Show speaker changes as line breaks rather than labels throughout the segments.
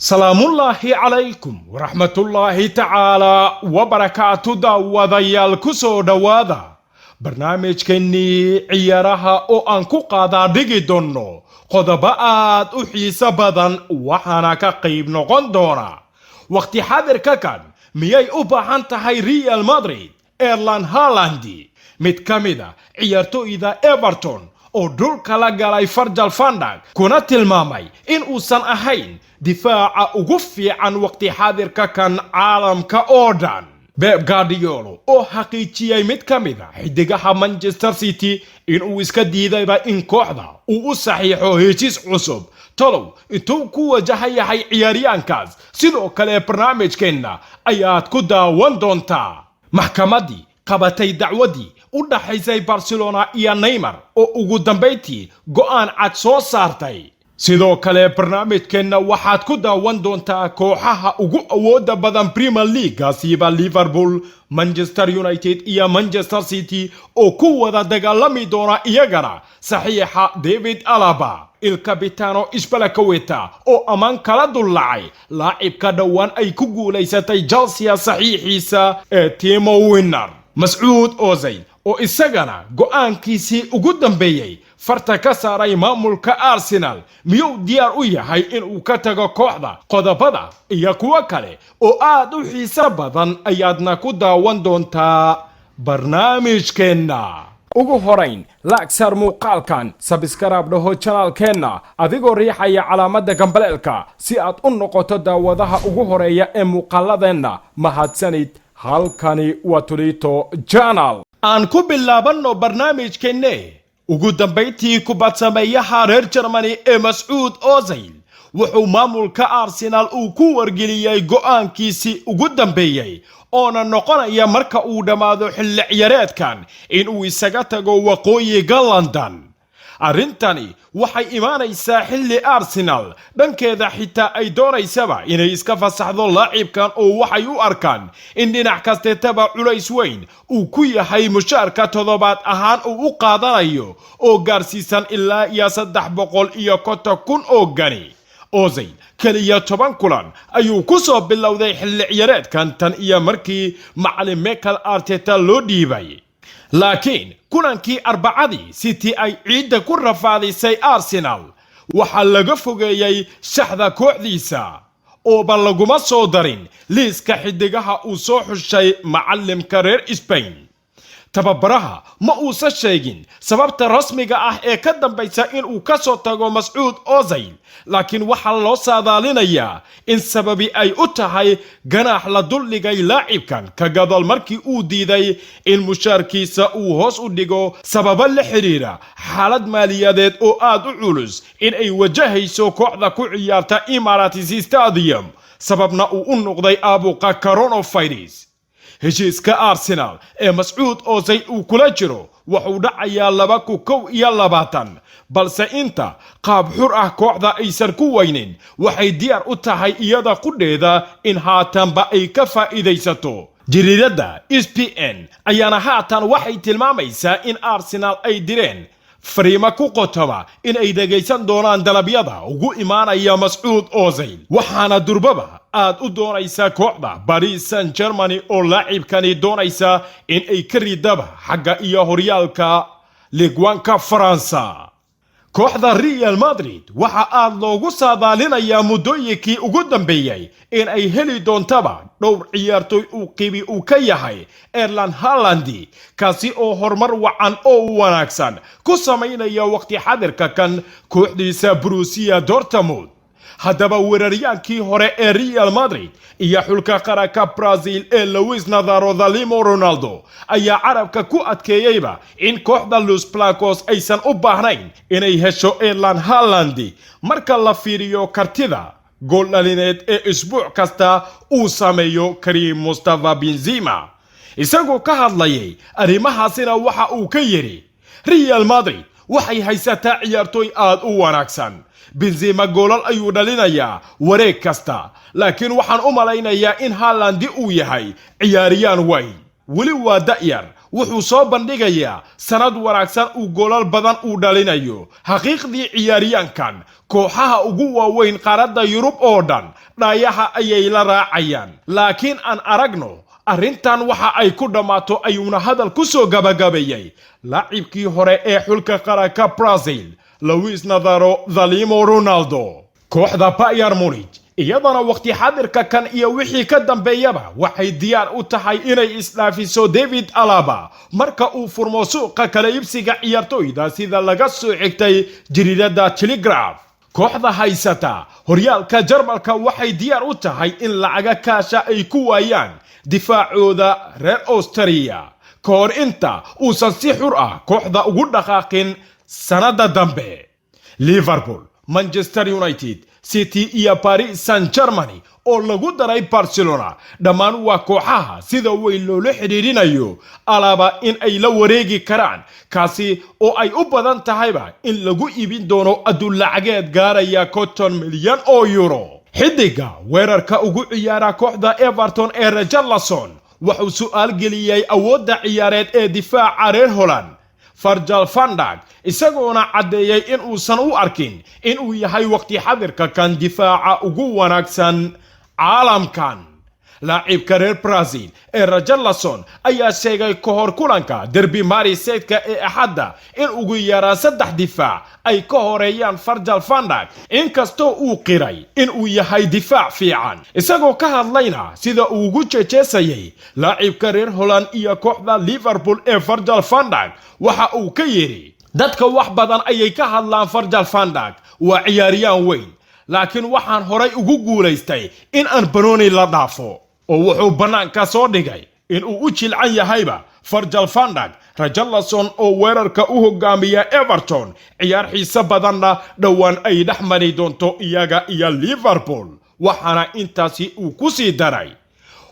Salaamullaahi calaykum waraxmatullaahi tacaalaa wabarakaatu. Daawadayaal, ku soo dhowaada barnaamijkeennii ciyaaraha oo aan ku qaadaa dhigi doonno qodobo aad u xiiso badan. Waxaana ka qayb noqon doona: wakhti xadirka kan miyay u baahan tahay Real Madrid Erling Haaland, mid ka mid a ciyaartoyda Everton oo dhulka la galay Virgil van Dijk, kuna tilmaamay in uusan ahayn difaaca ugu fiican waqti xaadirka kan caalamka oo dhan, Pep Guardiola oo xaqiijiyey mid ka mid a xidigaha Manchester City inuu iska diidayba in kooxda uu u saxiixo heshiis cusub, tolow intuu ku wajahan yahay ciyaaryaankaas? Sidoo kale barnaamijkeenna ayaad ku daawan doontaa maxkamaddii qabatay dacwaddii u dhaxaysay Barcelona iyo Neymar oo ugu dambayntii go'aan cad soo saartay. Sidoo kale barnaamijkeenna waxaad ku daawan doontaa kooxaha ugu awoodda badan Premier League-gaasiba Liverpool, Manchester United iyo Manchester City oo ku wada dagaalami doona iyagana saxiixa David Alaba, Il Capitano Azpilicueta oo ammaan kala dullacay laacibka dhowaan ay ku guulaysatay Chelsea saxiixiisa ee Timo Werner, Mascuud Ozil oo isagana go'aankiisii ugu dambeeyey farta ka saaray maamulka Arsenal, miyuu diyaar u yahay inuu ka tago kooxda? Qodobada iyo kuwo kale oo aad u xiiso badan ayaadna ku daawan doontaa barnaamijkeenna. Ugu horayn, like saar muuqaalkan, subscribe dhaho channel-keenna adigoo riixaya calaamadda gambaleelka si aad u noqoto daawadaha ugu horeeya ee muuqaaladeenna. Mahadsanid. Halkani waa Tulito Channel. Aan ku bilaabanno barnaamijkeenne. Ugu dambayntii, kubadsameeyaha reer Germany ee Mascuud Ozil wuxuu maamulka Arsenal uu ku wargeliyey go'aankiisii ugu dambeeyey, oona noqonaya marka uu dhammaado xilli ciyaareedkan inuu isaga tago waqooyiga London. Arrintani waxay imaanaysaa xilli Arsenal dhankeeda xitaa ay doonaysaba inay iska fasaxdo laacibkan, oo waxay u arkaan in dhinac kasteetaba culays weyn uu ku yahay mushaarka toddobaad ahaan uu u qaadanayo oo gaarsiisan ilaa iyo 350,000 oo gani. Ozil keliya 10 kulan ayuu ku soo bilowday xilli ciyaareedkan tan iyo markii macalin Mikel Arteta loo dhiibay, laakiin kulankii Arbacadii City ay ciidda ku rafaadisay Arsenal waxaa laga fogeeyey shaxda kooxdiisa, ooba laguma soo darin liiska xidigaha uu soo xushay macalimka reer Spain. Tababaraha ma uusan sheegin sababta rasmiga ah ee ka dambaysa inuu ka soo tago Mascuud Ozil, laakiin waxaa loo saadaalinayaa in sababi ay u tahay ganaax la duldhigay laacibkan ka gadal markii uu diiday in mushaarkiisa uu hoos u dhigo sababo la xidhiira xaalad maaliyadeed oo aad u culus in ay wajahayso kooxda ku ciyaarta Emirates Stadium, sababna uu u noqday aabuqa coronavirus. Heshiiska Arsenal ee Mascuud Ozil uu kula jiro wuxuu dhacayaa 2021, balse inta qaab xur ah kooxda aysan ku weynin, waxay diyaar u tahay iyada qudheeda in haatanba ay ka faa'iidaysato. Jariiradda ESPN ayaana haatan waxay tilmaamaysaa in Arsenal ay direen fariimo ku qotoma in ay dhegaysan doonaan dalabyada ugu imaanaya Mascuud Ozil, waxaana durbaba aad u doonaysa kooxda Paris Saint Germany oo laacibkani doonaysa in ay ka ridaba xagga iyo horyaalka Ligue 1-ka Faransa. Kooxda Real Madrid waxa aad loogu saadaalinayaa muddooyinkii ugu dambeeyey in ay heli doontaba dhowr ciyaartoy uu qibi uu ka yahay Erling Haaland, kaasi oo horumar wacan oo wanaagsan ku samaynaya waqti xadirka kan kooxdiisa Borussia Dortmund. Haddaba, weeraryaankii hore ee Real Madrid iyo xulka qaranka Brazil ee Luis Nazario da Lima Ronaldo ayaa carabka ku adkeeyeyba in kooxda Los Blancos aysan u baahnayn inay hesho Erling Haaland marka la fiiriyo kartida gooldhalineed ee isbuuc kasta uu sameeyo Karim Mustafa Benzema. Isagoo ka hadlayay arrimahaasina waxa uu ka yidhi: "Real Madrid waxay haysataa ciyaartooy aad u wanaagsan. Benzema goolal ayuu dhalinayaa wareeg kasta, laakiin waxaan u malaynayaa in Haaland uu yahay ciyaariyaan weyn. Weli waa da'yar." Wuxuu soo bandhigayaa sanad wanaagsan uu goolal badan uu dhalinayo. Xaqiiqdii, ciyaaryaankan kooxaha ugu waaweyn qaaradda Yurub oo dhan dhaayaha ayay la raacayaan, laakiin aan aragno arrintan waxa ay ku dhammaato, ayuuna hadal ku soo gabagabeeyey laacibkii hore ee xulka qaranka Brazil, Luis Nazario de Lima Ronaldo. Kooxda Bayern Munich iyadana waqti xadirka kan iyo wixii ka dambeeyaba waxay diyaar u tahay inay isdhaafiso David Alaba marka uu furmo suuqa kala iibsiga ciyaartoyda, sida laga soo xigtay jariidada Telegraph. Kooxda haysata horyaalka Jarmalka waxay diyaar u tahay in lacaga kaasha ay ku waayaan difaacooda reer Austriya ka hor inta uusan si xur ah kooxda ugu dhaqaaqin sannadda dambe. Liverpool, Manchester United, City iyo Paris Saint Germany oo lagu daray Barcelona dhammaan waa kooxaha sida weyn loola xidhiidhinayo Alaba in ay la wareegi karaan, kaasi oo ay u badan tahayba in lagu iibin doono adduun lacageed gaaraya 50 milyan oo euro. Xidiga weerarka ugu ciyaara kooxda Everton ee Richarlison wuxuu su'aal geliyey awoodda ciyaareed ee difaaca reer Holland Virgil van Dijk, isagoona caddeeyey in uusan u arkin inuu yahay waqti xadirka kan difaaca ugu wanaagsan caalamkan. Laacibka reer Brazil ee Richarlison ayaa sheegay ka hor kulanka derbi Merseyside-ka ee Axadda in ugu yaraan saddex difaac ay ka horeeyaan Virgil van Dijk, inkastoo uu qiray inuu yahay difaac fiican. Isagoo ka hadlayna sida uu ugu jeejeesayay laacibka reer Holland iyo kooxda Liverpool ee Virgil van Dijk, waxa uu ka yidhi: "Dadka wax badan ayay ka hadlaan. Virgil van Dijk waa ciyaariyaan weyn, laakiin waxaan horay ugu guulaystay in aan banooni la dhaafo," oo wuxuu bannaanka soo dhigay in uu u jilcan yahayba Virgil van Dijk. Richarlison oo weerarka u hogaamiya Everton, ciyaar xiise badanna dhowaan ay dhex mari doonto iyaga iyo Liverpool, waxaana intaasi uu ku sii daray: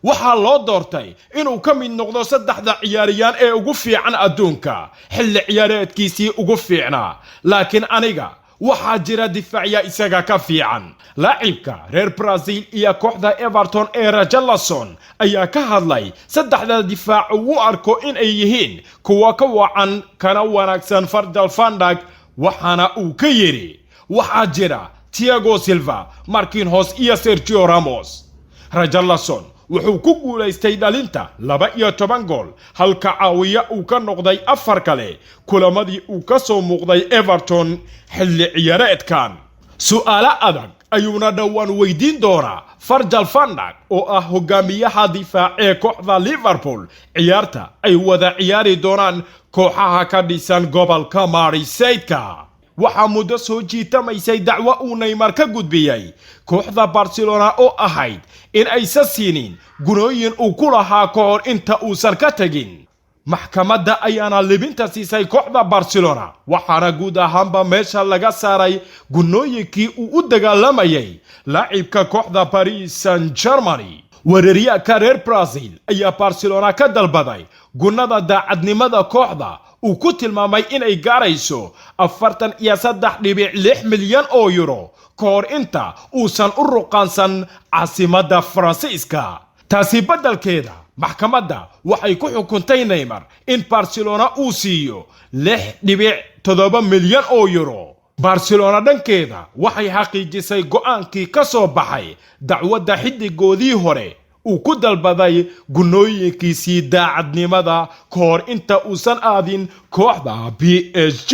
"Waxaa loo doortay inuu ka mid noqdo saddexda ciyaariyaan ee ugu fiican adduunka xilli ciyaareedkiisii ugu fiicnaa, laakiin aniga waxaa jira difaacya isaga ka fiican." Laacibka reer Brazil iyo kooxda Everton ee Richarlison ayaa ka hadlay saddexda difaac uu u arko in ay yihiin kuwa ka wacan kana wanaagsan Virgil van Dijk, waxaana uu ka yidhi: "Waxaa jira Thiago Silva, Marquinhos iyo Sergio Ramos." Richarlison wuxuu ku guulaystay dhalinta 12 gool, halka caawiya uu ka noqday afar kale kulamadii uu ka soo muuqday Everton xilli ciyaareedkan. Su'aalo adag ayuuna dhowaan weydiin doonaa Virgil van Dijk oo ah hogaamiyaha difaac ee kooxda Liverpool ciyaarta ay wada ciyaari doonaan kooxaha ka dhisan gobolka Merseyside-ka. Waxaa muddo soo jiitamaysay dacwo uu Neymar ka gudbiyey kooxda Barcelona oo ahayd in aysan siinin gunooyin uu ku lahaa ka hor inta uusan ka tegin. Maxkamadda ayaana libinta siisay kooxda Barcelona, waxaana guud ahaanba meesha laga saaray gunooyinkii uu u dagaalamayay laacibka kooxda Paris Saint Germany. Weeraryaanka reer Brazil ayaa Barcelona ka dalbaday gunnada daacadnimada kooxda uu ku tilmaamay inay gaarayso 43.6 milyan oo euro ka hor inta uusan u ruqaansan caasimadda Faransiiska. Taasi beddelkeeda, maxkamadda waxay ku xukuntay Neymar in Barcelona uu siiyo 6.7 milyan oo euro. Barcelona dhankeeda waxay xaqiijisay go'aankii ka soo baxay dacwadda xiddigoodii hore uu ku dalbaday gunooyinkiisii daacadnimada ka hor inta uusan aadin kooxda PSG.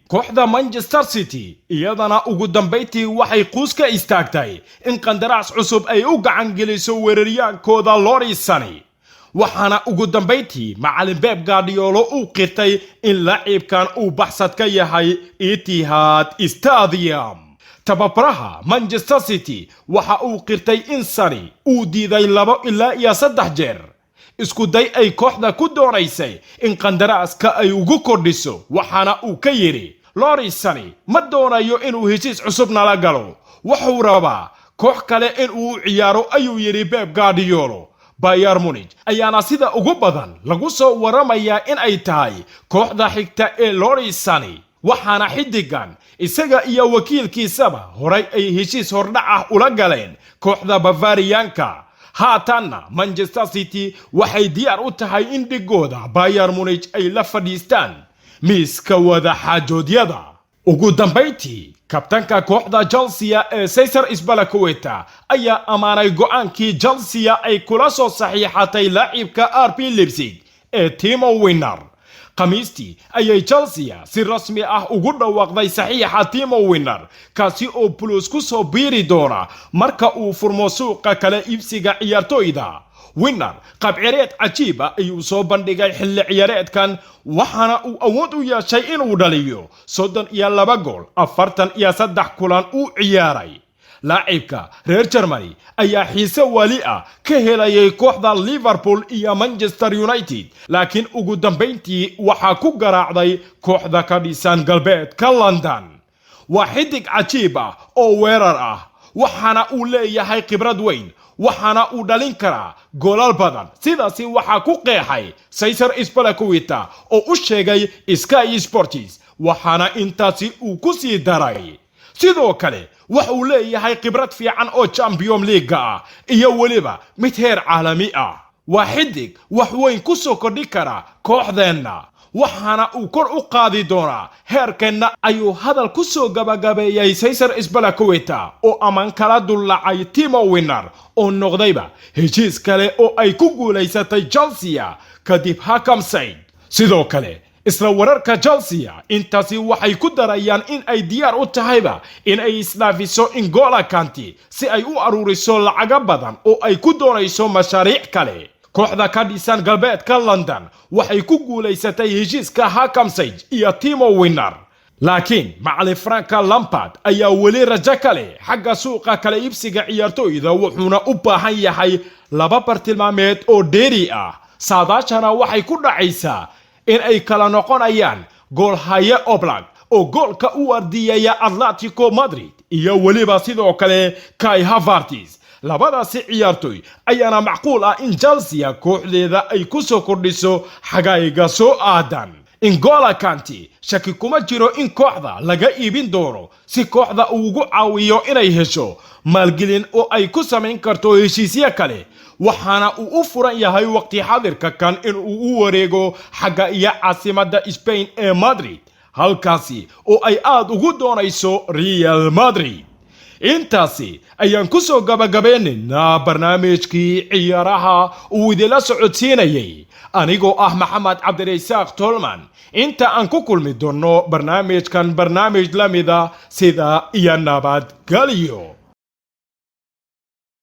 Kooxda Manchester City iyadana ugu dambayntii waxay quus ka istaagtay in qandaraas cusub ay u gacan geliso weeraryaankooda Leroy Sané, waxaana ugu dambayntii macalin Pep Guardiola uu qirtay in laacibkan uu baxsad ka yahay Etihad Stadium. Tababaraha Manchester City waxa uu qirtay in Sané uu diiday labo ilaa iyo saddex jeer isku day ay kooxda ku doonaysay in qandaraaska ay ugu kordhiso, waxaana uu ka yidhi: "Leroy Sané ma doonayo inuu heshiis cusub nala galo, wuxuu rabaa koox kale in uu ciyaaro," ayuu yidhi Pep Guardiola. Bayern Munich ayaana sida ugu badan lagu soo waramayaa in ay tahay kooxda xigta ee Leroy Sané, waxaana xiddigan isaga iyo wakiilkiisaba horay ay heshiis hordhac ah ula galeen kooxda Bavariyaanka. Haatanna Manchester City waxay diyaar u tahay in dhigooda Bayern Munich ay la fadhiistaan miiska wada xaajoodyada. Ugu dambayntii, kabtanka kooxda Chelsea ee Cesar Azpilicueta ayaa ammaanay go'aankii Chelsea ay kula soo saxiixatay laacibka RB Leipzig ee Timo Werner. Khamiistii ayay Chelsea si rasmi ah ugu dhawaaqday saxiixa Timo Werner, kaasi oo Blues ku soo biiri doona marka uu furmo suuqa kala iibsiga ciyaartoyda. Werner qaabciyaareed cajiiba ayuu soo bandhigay xilli ciyaareedkan, waxaana uu awood u yeeshay inuu dhaliyo 32 gool 43 kulan uu ciyaaray. Laacibka reer Germany ayaa xiise wali ah ka helayay kooxda Liverpool iyo Manchester United, laakiin ugu dambayntii waxaa ku garaacday kooxda ka dhisan galbeedka London. Waa xidig cajiib ah oo weerar ah, waxaana uu leeyahay khibrad weyn, waxaana uu dhalin karaa goolal badan. Sidaasi waxaa ku qeexay Cesar Azpilicueta oo u sheegay Sky Sports, waxaana intaasi uu ku sii daray: sidoo kale waxa uu leeyahay khibrad fiican oo Champion League-ga ah iyo weliba mid heer caalami ah. Waa xidig wax weyn ku soo kordhi kara kooxdeenna, waxaana uu kor u qaadi doonaa heerkeenna, ayuu hadal ku soo gabagabeeyey Cesar Azpilicueta oo ammaan kala dullacay Timo Werner oo noqdayba heshiis kale oo ay ku guulaysatay Chelsea kadib Hakim Ziyech. Sidoo kale, isla wararka Chelsea intaasi waxay ku darayaan in ay diyaar u tahayba in ay isdhaafiso N'Golo Kante si ay u aruuriso lacago badan oo ay ku doonayso mashaariic kale. Kooxda ka dhisan galbeedka London waxay ku guulaysatay heshiiska Hakim Ziyech iyo Timo Werner, laakiin macalin Frank Lampard ayaa weli rajo kale xagga suuqa kala iibsiga ciyaartooyda, wuxuuna u baahan yahay laba bartilmaameed oo dheeri ah. Saadaashana waxay ku dhacaysaa in ay kala noqonayaan goolhaye Oblak oo goolka u ardiyaya Atletico Madrid iyo weliba sidoo kale Kai Havertz. Labadaasi ciyaartoy ayaana macquul ah in Chelsea kooxdeeda ay ku soo kordhiso xagayga soo aadan. N'Golo Kante shaki kuma jiro in kooxda laga iibin doono si kooxda uu ugu caawiyo inay hesho maalgelin oo ay ku samayn karto heshiisyo kale, waxaana uu u furan yahay waqti xadirka kan in uu u wareego xagga iyo caasimadda Spain ee Madrid, halkaasi oo ay aad ugu doonayso Real Madrid. Intaasi ayaan ku soo gabagabeynaynaa barnaamijkii ciyaaraha uu idinla socodsiinayay anigoo ah Maxamed Cabdirasaaq Tolman. Inta aan ku kulmi doonno barnaamijkan barnaamij la mida, sida iyo nabadgelyo.